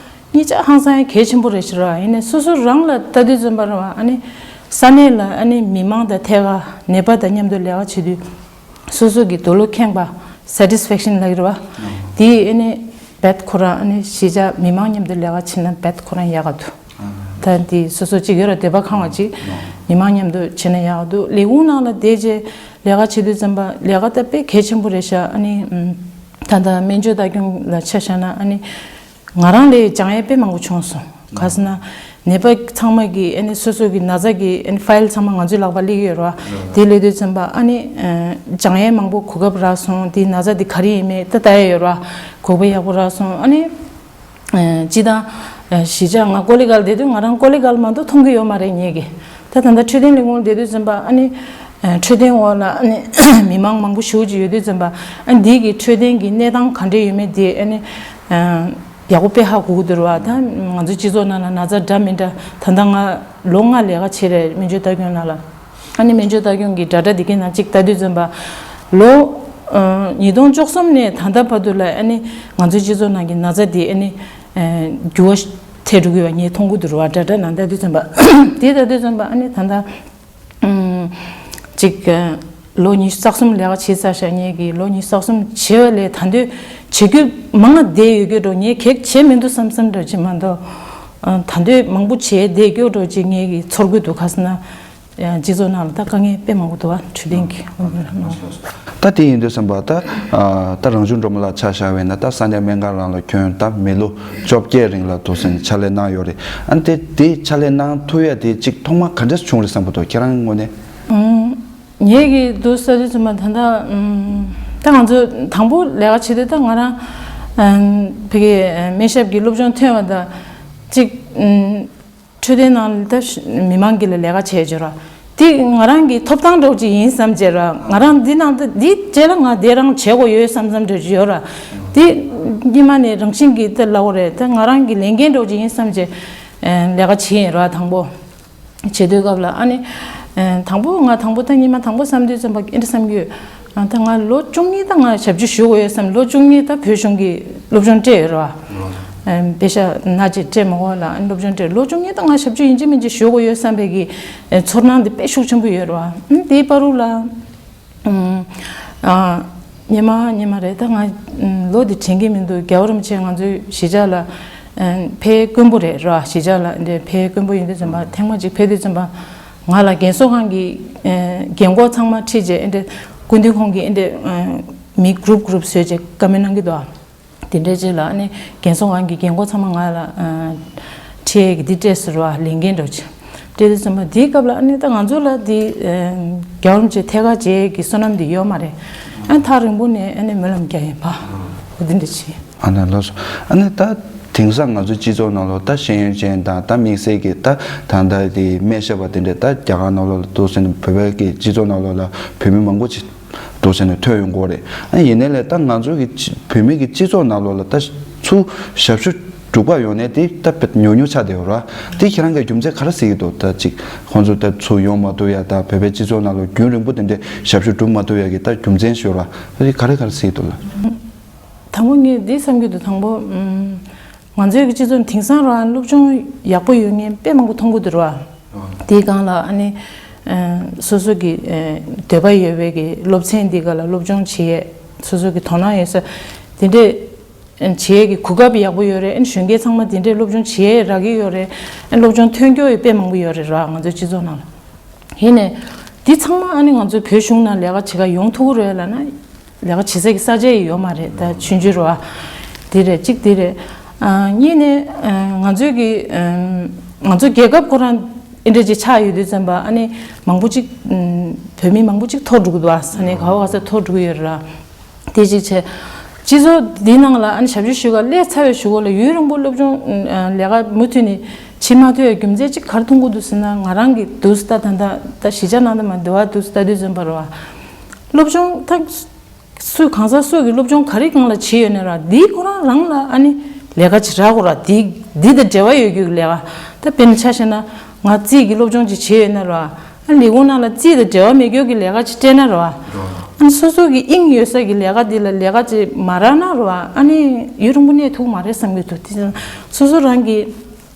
གཉིས་ཆ་ཧང་སང་ཡང་གལ་ཆེན་པོ་རེད་ཤག་ར། ཡིན་ནའི་སོ་སོ་རང་ལ་ལྟ་དུས་ཙམ་པ་ར་བ་ཨ་ནི་ས་གནས་ལ་ཨ་ནི་མི་མང་དང་ཐད་ཀར་ནད་པ་དང་མཉམ་དུ་ལས་ཀ་བྱེད་དུས་སོ་སོ་གི་འདོད་བློ་ཁེངས་པ་སེ་ཊི་སི་ཕེག་ཤན་ལབ་ཀྱི་རེད་བ། དེ་ཨ་ནི་རྦད་ཁོ་རང་ཨ་ནི་གཞིས་ཆགས་མི་མང་མཉམ་དུ་ལས་ཀ་བྱེད་ན་རྦད་ཁོ་རང་ཡག་ག་འདུག་ད་འདི་སོ་སོ་གཅིག་ཡོད་ར་འདོད་པ་ཁེངས་པ་ཅིག་མི་མང་མཉམ་དུ་བྱེད་ན་ཡག་འདུག་ལས་ཁུངས་ནང་ལ་བསྡད་རྗེས་ལས་ཀ་བྱེད་དུས་ཙམ་པ་ལས་ཀ་ད་དཔེ་གལ་ཆེན་པོ་རེད་ཤག་ཨ་ནི་ད་ལྟ་སྨན་བཅོས་ལྟ་སྐྱོང་ལ་ཆ་བཞག་ན་ཨ་ནི་ང་རང་ལས་སྦྱང་ཡས་དཔེ་མང་པོ་བྱུང་སོང་། ག་ཟེར་ན་ནད་པ་ཚང་མ་གི་ཨ་ནི་སོ་སོ་གི་ན་ཚ་གི་ཨ་ནི་ཕ་ཡིལ་ཚང་མ་ང་ཚོའི་ལག་པ་སླེབས་ཀྱི་ཡོད་ར་བ། དེ་སླེབས་དུས་ཙམ་པ་ཨ་ནི་སྦྱང་ཡས་མང་པོ་གོ་སྐབས་རག་སོང་། དེ་ན་ཚ་དེ་ག་རེ་ཡིན་མིན་ད་ལྟ་ཡས་ཡོད་ར་བ། གོ་སྐབས་ཡག་པོ་རག་སོང་། ཨ་ནི། སྤྱི་བཏང་། གཞིས་ཆགས་ང་ཀོ་ལི་གྷལ་བསྡད་དུས་ང་རང་ཀོ་ལི་གྷལ་མ་གཏོགས་མཐོང་གི་ཡོད་མ་རེད་ངེད་ཀྱིས། ད་ད་ལྟ་འཕྲོད་བསྟེན་ལས་ཁུངས་བསྡད་དུས་ཙམ་པ་ཨ་ནི། འཕྲོད་བསྟེན་འོག་ལ་ཨ་ནི་མི་མང་མང་པོ་ཞེ་པོ་ཅིག་ཡོད་དུས་ཙམ་པ་ཨ་ནི་འདི་གི་འཕྲོད་བསྟེན་གྱི་གནས་སྟངས་ག་འདྲས་ཡོད་མེད་དེ་ཨ་ནི། ཡག་པོ་དཔེ་ཧ་གོ་གི་འདུག་ར་བ། ད་ང་ཚོའི་སྤྱི་ཚོགས་ནང་ལ་ན་ཚ་འདྲ་མི་འདྲ་ད་ལྟ་ང་ལོ་ལྔ་ལས་ཀ་བྱས་རེད་སྨན་བཅོས་ལྟ་སྐྱོང་ནང་ལ། ཨ་ནི་སྨན་བཅོས་ལྟ་སྐྱོང་གི་ཌེ་ཊ་འདི་གའི་ནང་གཅིག་ལྟ་དུས་ཙམ་པ། ལོ། ཉིས་སྟོང་བཅུ་གསུམ་ནས་ད་ལྟ་བར་དུ་ལ་ཨ་ནི་ང་ཚོའི་སྤྱི་ཚོགས་ནང་གི་ན་ཚ་འདི་ཨ་ནི། འགྱུར་བ་ཐེབས་འགྲོ་གི་ཡོད་པ་ངས་མཐོང་གི་འདུག་ར་བ་ཌེ་ཊ་ནང་ལྟ་དུས་ཙམ་པ། དེ་ལྟ་དུས་ཙམ་པ་ཨ་ནི་ད་ལྟ། གཅིག་ལོ་ཉི་ཤུ་རྩ་གསུམ་ལས་ཀ་བྱེད་ཚར་ཤག་ངེད་ཀྱིས་ལོ་ཉི་ཤུ་རྩ་གསུམ་བྱས་པ་ལས་ད་དུང་བྱེད་རྒྱུ་མང་བ་བསྡད་ཡོད་རྒྱུ་འགྲོ་ངས་གེགས་བྱས་མི་འདུག་བསམ་བསམ་འདྲ་ཅིག་མ་གཏོགས། ད་དུང་མང་པོ་བྱས་བསྡད་རྒྱུ་འགྲོ་ཅིག་ངེད་ཀྱིས་ཚོར་གྱི་འདུག་ག་ཟེར་ན། སྤྱི་ཚོགས་ནང་ལ་ད་དཀའ་ངལ་དཔེ་མང་པོ་འདུག་བ། འཕྲོད་བསྟེན་གྱི། ད་དེ་ཡིན་དུས་ཙམ་པ་ད་ད་རང་བྱུང་སྒྲོལ་མ་ལགས་ཆ་བཞག་པ་ཡིན་ན་ད་ས་གནས་སྨན་ཁང་རང་ལ་ཁྱོན་ད་མི་ལོ་བཅོ་བརྒྱད་རིང་ལ་འདུག་སེ་ཕྱག་ལས་གནང་ཡོད་རེད། ཨ་ནི་དེ་དེ་ཕྱག་ལས་གནང་ཐུབ་ཡ་དེ་གཅིག་ཐོག་མ་ག་འདྲས་བྱུང་རེད་བསམ་གྱི་འདུག་ཁྱེད་རང་ངོས་ནས། ངས་ཀྱི་འདུག་ས་དུས་ཙམ་པ་ད་ལྟ་ད་ང་ཚོ་དང་པོ་ལས་ཀ་བྱེད་དུས་ད་ང་རང་ཕ་གི་སྨན་ཞབས་ཀྱི་སློབ་སྦྱོང་ཐོན་པ་ད་གཅིག་འཕྲོད་བསྟེན་ནང་ལ་ད་མི་མང་གི་ལ་ལས་ཀ་བྱས་བྱོས་ར། འདི་ང་རང་གི་ཐོབ་ཐང་འདྲ་བོ་ཅིག་ཡིན་བསམ་བྱས་ར། ང་རང་འདི་ནང་ད་འདི་བྱས་ལ་ང་དེ་རང་བྱེད་དགོས་ཡོད་བསམ་བསམ་འདྲ་ཅིག་ཡོད་ར། འདི་སྔོན་མ་ནས་རང་བཞིན་གྱིས་ད་ལབ་དགོས་རེད། ད་ང་རང་གི་ལས་འགན་འདྲ་བོ་ཅིག་ཡིན་བསམ་བྱས་ལས་ཀ་བྱས་ཡིན་ར། དང་པོ་བྱེད་དུས་སྐབས་ལ་ཨ་ནི་དང་པོ་ང་དང་པོ་ད་སྔོན་མ་དང་པོ་བསམ་དུས་ཙམ་པ་ཨེ་འདྲ་བསམ་གྱི་ཡོད། ཨ་ད་ང་ལོ་བཅུ་གཉིས་ད་ང་ཞབས་ཕྱི་ཞུ་དགོས་ཡོད་བསམ། ལོ་བཅུ་གཉིས་ད་བོད་གཞུང་གི་སློབ་སྦྱོང་སྤྲད་ཡོད་རེད་བ། ཨེམ་པེ་ཤ་ན་ཅིག་སྤྲད་མ་དགོས་ལ་ཨ་ནི་སློབ་སྦྱོང་སྤྲད། ལོ་བཅུ་གཉིས་ད་ང་ཞབས་ཕྱི་ཡིན་གཅིག་མིན་གཅིག་ཞུ་དགོས་ཡོད་བསམ་པའི་གི་ཨེ་ཚོར་སྣང་འདི་དཔེ་ཤུགས་ཆེན་པོ་ཡོད་རེད་བ། ཨ་དེའི་བར་དུ་ལ་ཨ་སྔོན་མ་སྔོན་མ་རེད། ད་ང་ལོ་འདི་དྲན་གྱི་མི་འདུག་རྒྱལ་བ་རིན་པོ་ཆེ་ང་ཚོའི་གཞིས་ཆགས་ལ་ཨེ་ཕ་གི་དཀོན་པོ་རེད་ར། གཞིས་ཆགས་ལ་འདི་ཕ་གི་དཀོན་པོ་ཡིན་དུས་ཙམ་པ་ཐེངས་མ་གཅིག་ཕེབས་དུས་ཙམ་པ་ང་ལ་རྒན་གསོ་ཁང་གི་ཨེ་རྒན་འཁོགས་ཚང་མ་ཁྲིད་བྱས་ཨེ་འདྲ་སྐུ་མདུན་ཁོང་གི་ཨེ་འདྲ་ཨེ་མི་གུ་རུབ་གུ་རུབ་བཟོས་བྱས་བཀའ་མོལ་གནང་གི་འདུག་དེ་འདྲ་བྱས་ལ་ཨ་ནི་རྒན་གསོ་ཁང་གི་རྒན་འཁོགས་ཚང་མ་ང་ལ་ཨ་ཁྲིད་ཀྱི་འདི་སྤྲད་ཟེར་བ་ལས་འགན་འདྲ་བྱས་སྤྲད་དུས་ཙམ་པ་དེའི་སྐབས་ལ་ཨ་ནི་ད་ང་ཚོ་ལ་འདི་ཨེ་རྒྱལ་བ་རིན་པོ་ཆེ་ཐད་ཀར་མཇལ་གྱི་བསོད་ནམས་འདི་ཡོད་མ་རེད། ཨ་ཐག་རིང་པོ་ནས་ཨ་ནི་སྨོན་ལམ་རྒྱག་ཡིན་པ་འོ་འདི་འདྲ་བྱས། ཨ་ནི་ལགས་སོ། ཨ་ནི་ད་དེང་སང་ང་ཚོའི་སྤྱི་ཚོགས་ནང་ལོགས་ད་ཤེས་ཡོན་ཅན་དང་ད་དམིགས་བསལ་གྱི་ད་ད་ལྟ་དེ་སྨན་ཞབས་པ་དེ་འདྲས་ད་རྒྱ་གར་ནང་ལོགས་ལ་འདུག་ཟེར་ནས་བོད་པའི་གི་སྤྱི་ཚོགས་ནང་ལོགས་ལ་བོད་མི་མང་པོ་ཅིག་འདུག་ཟེར་ནས་ཐོན་ཡོང་གི་ཡོད་རེད། ཨ་ཡིན་ནའི་ལས་ད་ང་ཚོའི་གི་སྤྱི་བོད་མི་གི་སྤྱི་ཚོགས་ནང་ལོགས་ལ་ད་ཚུར་ཞབས་ཞུ་སྒྲུབ་ག་ཡོང་ནས་དེ་ད་དཔེ་ཉུང་ཉུང་ཆགས་བསྡད་ཡོད་རེད། དེ་ཁྱེད་རང་གི་རྒྱུ་མཚན་ག་རེ་གཟིགས་ཀྱི་འདུག་ད་ཅིག་ཁོང་ཚོ་ད་ཚུར་ཡོང་མ་ཐུབ་ཡ་ད་བོད་པའི་སྤྱི་ཚོགས་ནང་ལོགས་རྒྱུན་རིང་པོ་དེ་འདྲའི་ཞབས་ཞུ་སྒྲུབ་མ་ཐུབ་ཡ་གི་ད་རྒྱུ་མཚན་ཞིག་ཡོད་རེད། དེ་ག་རེ་ག་རེ་གཟིགས་ཀྱི་འདུག་ལགས། དང་པོ་ངས་འདི་བསམ་གྱི་འདུག་དང་པོ་ཨམ། ང་ཚོའི་གི་སྤྱི་ཚོགས་དེང་སང་ར་སློབ་སྦྱོང་ཡག་པོ་ཡོད་མཁན་དཔེ་མང་པོ་མཐོང་གི་འདུག་ར། དེའི་སྒང་ལ་ཨ་ནི་ཨ་སོ་སོ་གི་ཨ་འདོད་པ་ཡོད་པའི་གི་སློབ་ཚན་འདི་ག་ལ་སློབ་སྦྱོང་བྱེད་ཡས་སོ་སོ་གི་དོ་སྣང་ཡོད་ས་དེ་འདྲས་ཨ་བྱེད་ཡས་གི་གོ་སྐབས་ཡག་པོ་ཡོད་རེད། ཨ་ནི་གཞོན་སྐྱེས་ཚང་མ་དེ་འདྲས་སློབ་སྦྱོང་བྱེད་ཡས་རག་གི་ཡོད་རེད། ཨ་སློབ་སྦྱོང་ཐོན་སྐྱོད་ཡས་དཔེ་མང་པོ་ཡོད་རེད་ར་ང་ཚོའི་སྤྱི་ཚོགས་ནང་ལ། ཡིན་ནའི་འདི་ཚང་མ་ཨ་ནི་ང་ཚོའི་བོད་གཞུང་ནང་ལས་ཀ་བྱེད་ག་ཡོང་ཐུབ་ཀྱི་རེད་ལབ་ན། ལས་ཀ་བྱེད་ས་གི་ས་ཆ་ཡི་ཡོད་མ་རེད། ད་ཆུང་ཆུང་རེད་བ། དེ་རེད་གཅིག་དེ་རེད། ཨ་གཉིས་ནས་ཨ་ང་ཚོའི་གི་ཨ་ང་ཚོ་རྒྱལ་ཁབ་ཁོ་རང་ཨེ་འདྲ་ཅིག་ཆགས་ཡོད་དུས་ཙམ་པ་ཨ་ནི་མང་པོ་ཅིག་ཨ་བོད་མི་མང་པོ་ཅིག་འཐོར་འགྲོ་གི་འདུག་ཨ་ས་གནས་ག་བ་ག་ས་འཐོར་འགྲོ་གི་ཡོད་རེད་ར། དེ་གཅིག་བྱས། སྤྱི་ཚོགས་འདི་ནང་ལ་ཨ་ནི་ཞབས་ཞུ་ཞུ་ག་སླེབས་ཚར་བའི་གཞུག་གུ་ལ་ཡུན་རིང་པོ་སློབ་སྦྱོང་ཨ་ལས་ཀ་མུ་མཐུད་ནས་བྱེད་མ་ཐུབ་ཡ་རྒྱུ་མཚན་གཅིག་ག་རེ་མཐོང་གི་འདུག་ཟེར་ན་ང་རང་གི་འདུག་ད་ད་ད་ད་གཞིས་ཆགས་ནང་དུ་མ་འདི་བ་འདུག་ད་དུས་ཙམ་པ་རེད་བ། སློབ་སྦྱོང་ད་སུ་གང་ཟག་སུ་གི་སློབ་སྦྱོང་ག་རེ་སྒང་ལ་བྱས་ཡོད་ན་ར་འདི་ཁོ་རང་རང་ལ་ཨ་ནི་ལས་ཀ་ཅིག་རག་དགོས་ར། འདི་འདི་དང་འབྲེལ་བ་ཡོད་རྒྱུ་གི་ལས་ཀ་ད་དཔེར་ན་ཆ་བཞག་ན་ང་རྩིས་ཀྱི་སློབ་སྦྱོང་ཅིག་བྱས་ཡོད་ན་ར་ཨ་ལས་ཁུངས་ནང་ལ་རྩིས་དང་འབྲེལ་བ་མེད་རྒྱུ་གི་ལས་ཀ་ཅིག་སྤྲད་ན་ར་ཨ་ནི་སོ་སོ་གི་དབྱིངས་ཡོད་ས་གི་ལས་ཀ་འདི་ལ་ལས་ཀ་ཅིག་མ་རག་ན་ར་ཨ་ནི་ཡུན་རིང་པོ་གནས་ཐུབ་མ་རེད་བསམ་གྱི་འདུག་དེ་སོ་སོ་རང་གི་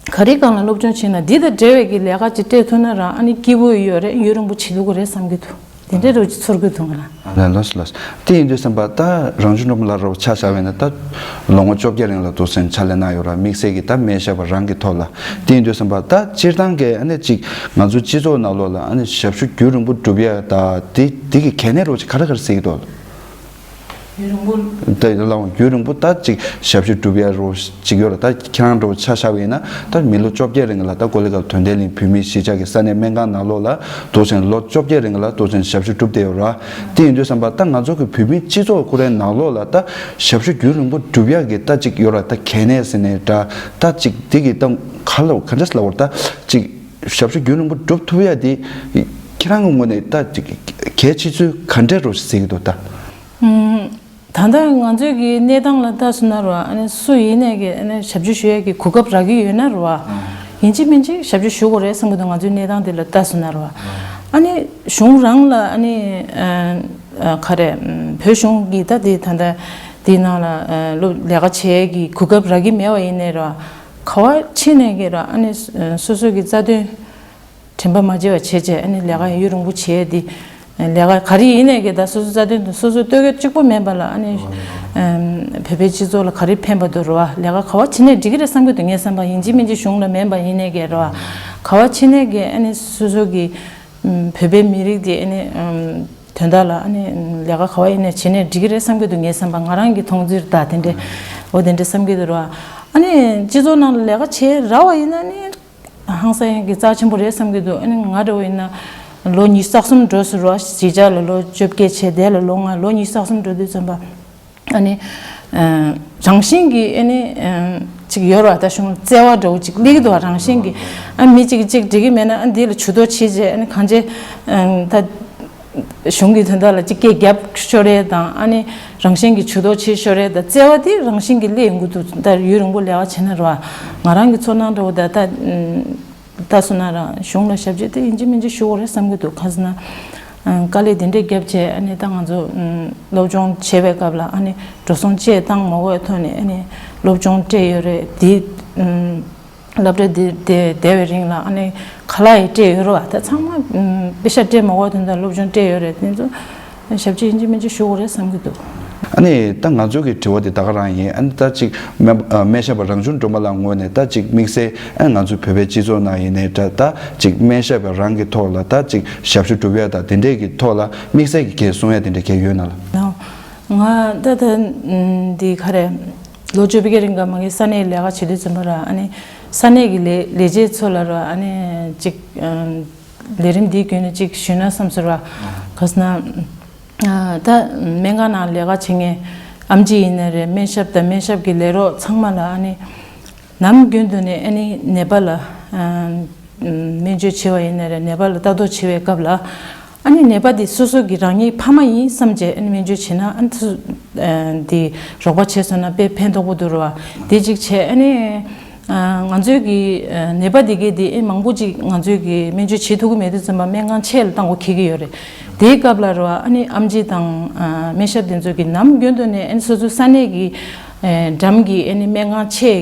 ག་རེ་སྒང་ལ་སློབ་སྦྱོང་བྱས་ན་འདི་དང་འབྲེལ་བའི་གི་ལས་ཀ་ཅིག་སྤྲད་ཐུབ་ན་ར་ཨ་ནི་སྐྱིད་པོ་ཡོད་རེད། ཡུན་རིང་པོ་བྱེད་ཐུབ་ཀྱི་རེད་བསམ་གྱི་འདུག་དེ་འདྲའི་རོ་ཅིག་ཚོར་གྱི་འདུག་ང་ལ། ལགས་ལགས་ལགས། དེ་ཡིན་དུས་ཙམ་པ་ད་རང་བྱུང་སྒྲོལ་མ་ལགས་རོ་ཆ་བཞག་པ་ཡིན་ན་ད་ལོ་ངོ་བཅོ་བརྒྱད་རིང་ལ་འདུག་སེ་ཕྱག་ལས་གནང་ཡོད་ར། དམིགས་བསལ་གྱི་ད་སྨན་ཞབས་པ་རང་གི་ཐོག་ལ། དེ་ཡིན་དུས་ཙམ་པ་ད་སྤྱིར་བཏང་གི་ཨ་ནི་ཅིག་ང་ཚོ་སྤྱི་ཚོགས་ནང་ལོགས་ལ་ཨ་ནི་ཞབས་ཞུ་རྒྱུན་རིང་པོ་སྒྲུབ་ཡ་ད་དེ་དེ་གི་གལ་གནད་རོ་ཅིག་ག་རེ་ག་རེ་གཟིགས་ཀྱི་འདུག་ཡུན་རིང་པོ། ད་ཡིན་ལའང་རྒྱུན་རིང་པོ་ད་ཅིག་ཞབས་ཞུ་སྒྲུབ་ཡ་རོ་ཅིག་ཡོད་ར། ད་ཁྱེད་རང་འདྲ་བོ་ཆ་བཞག་པ་ཡིན་ན་ད་མི་ལོ་བཅོ་བརྒྱད་རིང་ལ་ད་ཀོ་ལི་གྷལ་དོན་ལྡན་གླིང་བོད་མིའི་གཞིས་ཆགས་ཀྱི་ས་གནས་སྨན་ཁང་ནང་ལོགས་ལ་འདུག་ཅིང་ལོ་བཅོ་བརྒྱད་རིང་ལ་འདུག་ཅིང་ཞབས་ཞུ་སྒྲུབ་བསྡད་ཡོད་ར། དེ་ཡིན་དུས་ཙམ་པ་ད་ང་ཚོ་གི་བོད་མིའི་སྤྱི་ཚོགས་ཁོ་རའི་ནང་ལོགས་ལ་ད་ཞབས་ཞུ་རྒྱུན་རིང་པོ་སྒྲུབ་ཡ་གི་ད་ཅིག་ཡོད་ར། ད་གལ་གནད་ཟེར་ནའི་འདྲ་ད་ཅིག་དེ་གི་ད་ག་ལ་ག་འདྲས་ལབ་དགོས་རེད། ད་ཅིག་ཞབས་ཞུ་རྒྱུན་རིང་པོ་སྒྲུབ་ཐུབ་ཡ་དེ་ཁྱེད་རང་གི་ངོས་ནས་ད་ཅིག་གལ་ཆེ་ཚུལ་ག་འདྲས་རོ་ཞིག་གཟིགས་ཀྱི་འདུག་ད། ད་ལྟ་ང་ཚོའི་གི་གནས་སྟངས་ལ་ལྟ་སོང་ན་ར་ཨ་ནི་སུ་ཡིན་ནས་གི་ཨ་ནི་ཞབས་ཞུ་ཞུ་ཡས་ཀྱི་གོ་སྐབས་རག་གི་ཡོད་ན་ར་ཡིན་གཅིག་མིན་གཅིག་ཞབས་ཞུ་ཞུ་དགོས་རེད་བསམ་གི་འདུག་ང་ཚོའི་གནས་སྟངས་འདི་ལ་ལྟ་སོང་ན་ར། ཨ་ནི་གཞུང་རང་ལ་ཨ་ནི་ཨ་ཨ་ག་རེ་བོད་གཞུང་གི་ད་དེ་ད་ལྟ་དེའི་ནང་ལ་ཨ་སློབ་ལས་ཀ་བྱེད་ཡས་ཀྱི་གོ་སྐབས་རག་གི་མེད་པ་ཡིན་ནའི་ར་ག་བ་ཕྱིན་ནས་གི་ར་ཨ་ནི་སོ་སོ་གི་རྩ་དོན། དྲན་པ་མ་བརྗེད་པ་བྱས་བྱས་ཨ་ནི་ལས་ཀ་ཡུན་རིང་པོ་བྱས་ཏེ། ལས་ཀ་ག་རེ་ཡིན་ནས་ཀྱི་ད་སོ་སོ་རྩ་དོན་དུ་སོ་སོའི་ལྟོ་གོས་གཅིག་པོ་མིན་པ་ལ་ཨ་ནི་བོད་པའི་སྤྱི་ཚོགས་ལ་ག་རེ་ཕན་པ་འདུག་རེད་བ། ལས་ཀ་ག་བ་བྱེད་ནས་འགྲིག་གི་རེད་བསམ་གྱི་འདུག་ངས་བསམ་པ་ཡིན་གཅིག་མིན་གཅིག་གཞུང་ལ་མིན་པ་ཡིན་ནས་ཀྱི་རེད་བ། ག་བ་བྱེད་ནས་ཀྱི་ཨ་ནི་སོ་སོ་གི་ བོད་པའི་མི་རིགས་དེ་ཨ་ནི་དོན་དག་ལ་ཨ་ནི་ལས་ཀ་ག་བ་ཡིན་ནའི་བྱེད་ནས་འགྲིག་གི་རེད་བསམ་གྱི་འདུག་ངའི་བསམ་པ། ང་རང་གི་མཐོང་ཚུལ་ད་དེ་འདྲས། འོ་དེ་འདྲས་བསམ་གྱི་འདུག་ར། ཨ་ནི་སྤྱི་ཚོགས་ནང་ལ་ལས་ཀ་བྱེད་ར་བ་ཡིན་ན་ནི་ཧང་སང་ཡང་གི་རྩ་ཆེན་པོ་རེད་བསམ་གྱི་འདུག་ཨ་ནི་ང་འདྲ་བོ་ཡིན་ན་ལོ་ཉི་ཤུ་རྩ་གསུམ་འགྲོ་ཟེར་ར། གཞིས་ཆགས་ལ་ལོ་བཅོ་བརྒྱད་བྱས། དེ་ལ་ལོ་ལྔ། ལོ་ཉི་ཤུ་རྩ་གསུམ་འགྲོ་དུས་ཙམ་པ། ཨ་ནི་ཨ་རང་བཞིན་གྱིས་ཨ་ནི་ཨ་ཅིག་ཡོད་ར། ད་གཞུང་བརྩེ་བ་འདྲ་བོ་ཅིག་སླེབས་ཀྱི་འདུག་ཨ་རང་བཞིན་གྱིས། ཨ་མི་གཅིག་གཅིག་འགྲིག་གི་མེད་ན་ཨ་འདི་ལ་ཇུས་གཏོགས་བྱེད་བྱས་ཨ་ནི་གང་བྱས་ཨ་ད་གཞུང་གི་དོན་དག་ལ་ཅིག་སྐད་རྒྱབ་ཤོར་རེད་དང་། ཨ་ནི་རང་བཞིན་གྱིས་ཇུས་གཏོགས་བྱེད་ཤོར་རེད་དང་། བརྩེ་བ་དེ་རང་བཞིན་གྱིས་སླེབས་ཡོང་གི་འདུག་ད་ཡུན་རིང་པོ་ལས་ཀ་བྱས་ན་ར་བ། ང་རང་གི་ཚོར་སྣང་འདྲ་བོ་ད་ད་ཨ་ལྟ་སོང་ན་ར་གཞུང་ལ་ཞབས་ཕྱི་དེ་ཡིན་གཅིག་མིན་གཅིག་ཞུ་དགོས་རེད་བསམ་གྱི་འདུག་གང་ཟེར་ན། ཨ་དཀའ་ལས་དེ་འདྲས་བརྒྱབ་བྱས་ཨ་ནི་ད་ང་ཚོ་ཨ་སློབ་སྦྱོང་བྱེད་པའི་སྐབས་ལ་ཨ་ནི་འགྲོ་སོང་ཅིག་བཏང་མ་དགོས་ཐོག་ནས་ཨ་ནི་སློབ་སྦྱོང་སྤྲད་ཡོད་རེད། དེ་ཨ་སློབ་གྲྭ་དེ་དེ་བསྡད་པའི་རིང་ལ་ཨ་ནི་ཁ་ལག་ཡང་སྤྲད་ཡོད་རེད་བ། ད་ཚང་མ་ཨ་པེ་ཤག་སྤྲད་མ་དགོས་དོན་དག་སློབ་སྦྱོང་སྤྲད་ཡོད་རེད། དེ་ཚོ་ཞབས་ཕྱི་ཡིན་གཅིག་མིན་གཅིག་ཞུ་དགོས་རེད་བསམ་གྱི་འདུག་ཨ་ནི་ད་ང་ཚོའི་གི་དྲི་བ་དེ་ད་ག་རང་ཡིན། ཨ་ནི་ད་ཅིག་སྨན་སྨན་ཞབས་པ་རང་བྱུང་སྒྲོལ་མ་ལགས་ངོས་ནས་ད་ཅིག་དམིགས་བསལ་ཨ་ང་ཚོའི་བོད་པའི་སྤྱི་ཚོགས་ནང་ཡིན་ནའི་འདྲ། ད་ཅིག་སྨན་ཞབས་པ་རང་གི་ཐོག་ལ་ད་ཅིག་ཞབས་ཞུ་སྒྲུབ་ཡ་ད་དེ་འདྲས་ཀྱི་ཐོག་ལ་དམིགས་བསལ་གྱི་གལ་གསུང་ཡ་དེ་འདྲས་གལ་ཡོད་ན་ལ། ལགས། ང་ད་ད་འདི་ག་རེ་ལོ་བཅོ་བརྒྱད་རིང་ག་མ་གི་ས་གནས་ལས་ཀ་བྱེད་དུས་ཙམ་པ་ར། ཨ་ནི་ས་གནས་ཀྱི་ལས་ལས་བྱེད་ཚོ་ལ་ར་ཨ་ནི་ཅིག་ལས་རིམ་འདིའི་བརྒྱུད་ནས་ཅིག་ཞུས་ན་བསམ་ཟེར་བ། ག་ཟེར་ན། ཨ་ད་སྨན་ཁང་ནང་ལས་ཀ་བྱེད་མཁན་ཨེམ་ཆི་ཡིན་ནའི་རེད། སྨན་ཞབས་དང་སྨན་ཞབས་ཀྱི་ལས་རོགས་ཚང་མ་ལ་ཨ་ནི་ནམ་རྒྱུན་དུ་ནས་ཨ་ནི་ནད་པ་ལ་ཨ་སྨན་བཅོས་བྱེད་པ་ཡིན་ནའི་རེད། ནད་པ་ལ་ལྟ་རྟོག་བྱེད་པའི་སྐབས་ལ་ཨ་ནི་ནད་པ་དེ་སོ་སོ་གི་རང་ཉིད་ཕ་མ་ཡིན་བསམ་བྱས་ཨ་ནི་སྨན་བཅོས་བྱེད་ན་ཨ་ནི་དེ་རོགས་པ་བྱས་སོང་ན་དཔེ་ཕན་ཐོགས་པོ་འདུག་ར་བ། དེ་གཅིག་བྱས་ཨ་ནི། ང་ཚོའི་གི་ནད་པ་དེ་གའི་དེ་ཨེ་མང་པོ་ཅིག་ང་ཚོའི་གི་སྨན་བཅོས་བྱེད་ཐུབ་ཀྱི་མེད་དུས་ཙམ་པ་སྨན་ཁང་ཆེ་ལ་བཏང་དགོས་འཁེལ་གི་ཡོད་རེད། དེའི་སྐབས་ལ་རེད་བ། ཨ་ནི་ཨེམ་ཆི་དང་སྨན་ཞབས་དེ་ཚོ་གི་ནམ་རྒྱུན་དུ་ནས་ཨ་ནི་སོ་སོའི་ས་གནས་ཀྱི་འགྲམ་གྱི་ཨ་ནི་སྨན་ཁང་ཆེ་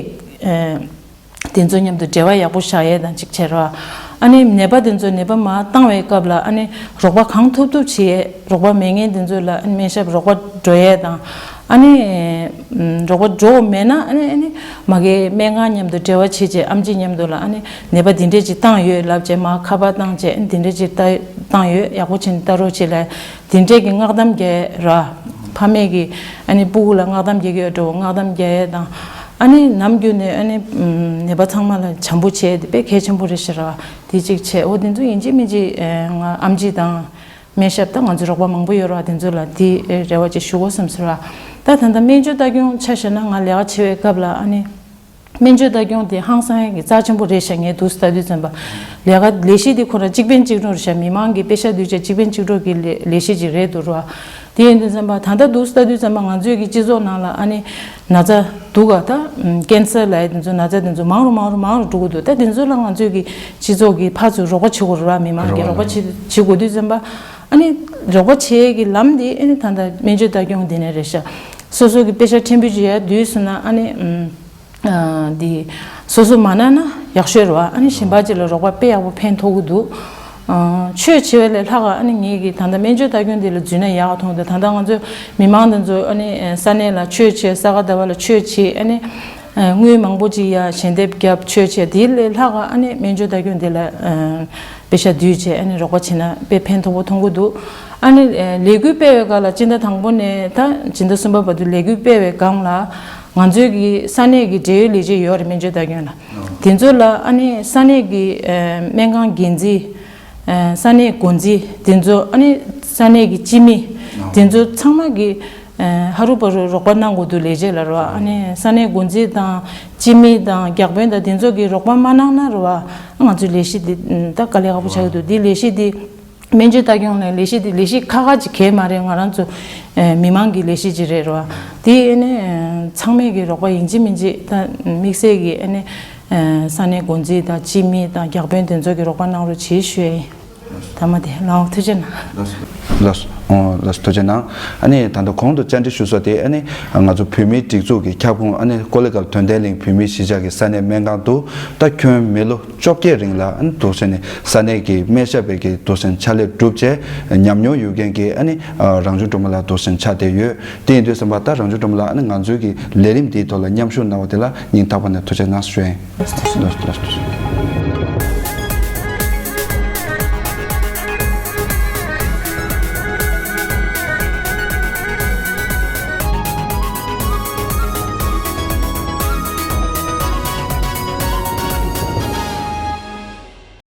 དེ་ཚོ་མཉམ་དུ་འབྲེལ་བ་ཡག་པོ་བཞག་ཡས་དང་གཅིག་བྱས་རེད་བ། ཨ་ནི་ནད་པ་དེ་ཚོ་ནད་པ་མར་བཏང་བའི་སྐབས་ལ་ཨ་ནི་རོགས་པ་གང་ཐུབ་ཐུབ་བྱེད་ཡས། རོགས་པ་མེད་མཁན་དེ་ཚོ་ལ་ཨ་ནི་སྨན་ཞབས་རོགས་པ་འགྲོ་ཡས་དང་། ཨ་ནི་རོགས་པ་འགྲོ་མེད་ན་ཨ་ནི་ཨ་ནི་མ་གི་སྨན་ཁང་མཉམ་དུ་འབྲེལ་བ་བྱེད་བྱས་ཨེམ་ཆི་མཉམ་དུ་ལ་ཨ་ནི་ནད་པ་འདི་འདྲས་ཅིག་བཏང་ཡོད་ལབ་བྱས་མར་ཁ་པར་བཏང་བྱས་ཨ་ནི་འདི་འདྲས་ཅིག་བཏང་ཡོད། ཡག་པོ་བྱས་ནས་ལྟ་རོགས་བྱེད་ལབ་འདི་འདྲས་ཀྱི་མངགས་གཏམ་རྒྱག་ར། ཕ་མས་ཀྱི་ཨ་ནི་སྤུ་གུ་ལ་མངགས་གཏམ་རྒྱག་གི་ཡོད་འགྲོ། མངགས་གཏམ་རྒྱག་ཡས་དང་། ཨ་ནི་ནམ་རྒྱུན་ནས་ཨ་ནི་ནད་པ་ཚང་མ་ལ་བྱམས་པོ་བྱས་དེ་དཔེ་གལ་ཆེན་པོ་རེད་ཤག་ར། དེ་གཅིག་བྱས། འོ་དེ་ཚོ་ཡིན་གཅིག་མིན་གཅིག་ང་ཨེམ་ཆི་དང་། སྨན་ཞབས་དང་ང་ཚོའི་རོགས་པ་མང་པོ་ཡོད་རེད་བ། དེ་ཚོ་ལ་དེ་རེ་བ་ཅིག་ཞུ་དགོས་བསམ་ཟེར་བ། ད་ད་ལྟ་སྨན་བཅོས་ལྟ་སྐྱོང་ཆ་བཞག་ན་ང་ལས་ཀ་བྱེད་པའི་སྐབས་ལ་ཨ་ནི་སྨན་བཅོས་ལྟ་སྐྱོང་དེ་ཧང་སང་ཡག་གི་རྩ་ཆེན་པོ་རེད་ཤག་ངས་འདུག་ལྟ་དུས་ཙམ་པ་ལས་ཀ་ལས་གཞི་དེ་ཁོ་རང་གཅིག་ཕན་གཅིག་གྲོགས་རེད་ཤག་མི་མང་གི་པེ་ཤ་སྡུད་བྱས་གཅིག་ཕན་གཅིག་གྲོགས་ཀྱི་ལས་ལས་གཞི་ཅིག་རེད་འདུག་ར། དེ་ཡིན་དུས་ཙམ་པ་ད་ལྟ་འདུག་ལྟ་དུས་ཙམ་པ་ང་ཚོའི་གི་སྤྱི་ཚོགས་ནང་ལ་ཨ་ནི་ན་ཚ་འདུག་ག་ད་ཀན་སར་ལབ་ཡས་དེ་ཚོ་ན་ཚ་དེ་ཚོ་མང་རུ་མང་རུ་མང་རུ་འགྲོ་གི་འདུག་ད་དེ་ཚོ་ལ་ང་ཚོའི་གི་སྤྱི་ཚོགས་ཀྱི་ཕར་ཚུར་རོགས་པ་བྱེད་དགོས་རེད་བ། མི་མང་གི་རོགས་པ་བྱེད་བྱེད་དགོས་དུས་ཙམ་པ། ཨ་ནི་རོགས་པ་བྱེད་ཀྱི་ལམ་འདི་ཨ་ནི་ད་ལྟ་སྨན་བཅོས་ལྟ་སྐྱོང་འདི་ནས་རེད་ཤག་སོ་སོ་གི་པེ་ཤ་ཕྲན་བུ་ཅིག་ཡར་བསྡུས་སོང་ན་ཨ་ནི་ཨམ་ཨ་འདི་སོ་སོ་མ་གནང་ན་ཡག་ཤོས་རེད་བ། ཨ་ནི་གཞན་པ་ཅིག་ལ་རོགས་པ་དཔེ་ཡག་པོ་ཕན་ཐོགས་ཀྱི་འདུག་ཨ་ཆོས་བྱེད་པ་ལས་ལྷག་ག་ཨ་ནི་ངེད་ཀྱི་ད་ལྟ་སྨན་བཅོས་ལྟ་སྐྱོང་འདི་ལ་འཛུལ་ན་ཡག་ག་མཐོང་འདུག་ད་ལྟ་ང་ཚོ་མི་མང་འདི་ཚོ་ཨ་ནི་ས་གནས་ལ་ཆོས་བྱེད། ས་ག་ཟླ་བ་ལ་ཆོས་བྱེད། ཨ་ནི། དངུལ་མང་པོ་ཅིག་ཡ་ཞལ་འདེབས་བརྒྱབ་ཆོས་བྱས་དེ་ལས་ལྷག་ག་ཨ་ནི་སྨན་བཅོས་ལྟ་སྐྱོང་དེ་ལ་པེ་ཤ་བསྡུས་བྱས་ཨ་ནི་རོགས་པ་བྱེད་ན་དཔེ་ཕན་ཐོགས་པོ་མཐོང་གི་འདུག་ཨ་ནི་ལས་འགུལ་སྤེལ་བའི་སྐབས་ལ་སྤྱི་ཟླ་དང་པོ་ནས་ད་སྤྱི་ཟླ་གསུམ་པ་བར་དུ་ལས་འགུལ་སྤེལ་བའི་སྒང་ལ་ང་ཚོའི་གི་ས་གནས་ཀྱི་འབྲེལ་ཡོད་ལས་བྱེད་ཡོད་རེད། སྨན་བཅོས་ལྟ་སྐྱོང་ལ་དེ་ཚོ་ལ་ཨ་ནི་ས་གནས་ཀྱི་སྨན་ཁང་འགན་འཛིན། ས་གནས་འགོ་འཛིན་དེ་ཚོ་ཨ་ནི་ས་གནས་ཀྱི་སྤྱི་མི་དེ་ཚོ་ཚང་མ་གི་ཧ་རུ་པ་རུ་རོགས་པ་གནང་དགོས་འདུག་ལས་བྱེད་ལ་རོ། ཨ་ནི་ས་གནས་འགོ་འཛིན་དང་སྤྱི་མི་དང་བརྒྱ་དཔོན་དང་དེ་ཚོ་གི་རོགས་པ་མ་གནང་ན་རོ། ང་ཚོའི་ལས་གཞི་འདི་ད་དཀའ་ལས་ཁག་པོ་ཆགས་ཀྱི་འདུག་འདི་ལས་གཞི་འདི་སྨན་བཅོས་ལྟ་སྐྱོང་ལ་ལས་གཞི་འདི་ལས་གཞི་ཁག་ཁག་ཅིག་གས་མ་རེད། ང་རང་ཚོ་མི་མང་གི་ལས་གཞི་ཅིག་རེད་རོ། དེ་ཨ་ནི་ཚང་མས་གི་རོགས་པ་ཡིན་གཅིག་མིན་གཅིག་ད་དམིགས་བསལ་གི་ཨ་ནི་ས་གནས་འགོ་འཛིན་དང་སྤྱི་མི་དང་བརྒྱ་དཔོན་དེ་ཚོ་གི་རོགས་པ་གནང་རོགས་བྱེད་ཞུ་ཡ་ཡིན། ཐ་མ་དེ་ལགས་འོང་ཐུགས་རྗེ་གནང་། ལགས་ལགས་ལགས་ཐུགས་རྗེ་གནང་། ཨ་ནི་ད་ལྟ་གོང་དུ་བཅར་འདྲི་ཞུ་ས་དེ་ཨ་ནི་ང་ཚོ་བོད་མིའི་སྒྲིག་འཛུགས་ཀྱི་ཁྱབ་ཁོངས་ཨ་ནི་ཀོ་ལི་གྷལ་དོན་ལྡན་གླིང་བོད་མིའི་གཞིས་ཆགས་ཀྱི་ས་གནས་སྨན་ཁང་དུ་ད་ཁྱོན་མི་ལོ་བཅོ་བརྒྱད་རིང་ལ་ཨ་ནི་འདུག་སེ་ནས་ས་གནས་ཀྱི་སྨན་ཞབས་པའི་གི་འདུག་སེ་ཕྱག་ལས་བསྒྲུབས་བྱས་ཉམས་མྱོང་ཡོད་མཁན་གྱི་ཨ་ནི་རང་བྱུང་སྒྲོལ་མ་ལགས་འདུག་སེ་ཕྱག་བསྡད་ཡོད། དེ་ཡིན་དུས་ཙམ་པ་ད་རང་བྱུང་སྒྲོལ་མ་ལགས་ཨ་ནི་ང་ཚོའི་གི་ལས་རིམ་འདིའི་ཐོག་ལ་མཉམ་ཞུགས་གནང་བ་དེ་ལ་སྙིང་ཐག་པ་ནས་ཐུགས་རྗེ་གནང་ཞུ་ཡིན། ལགས་ལགས།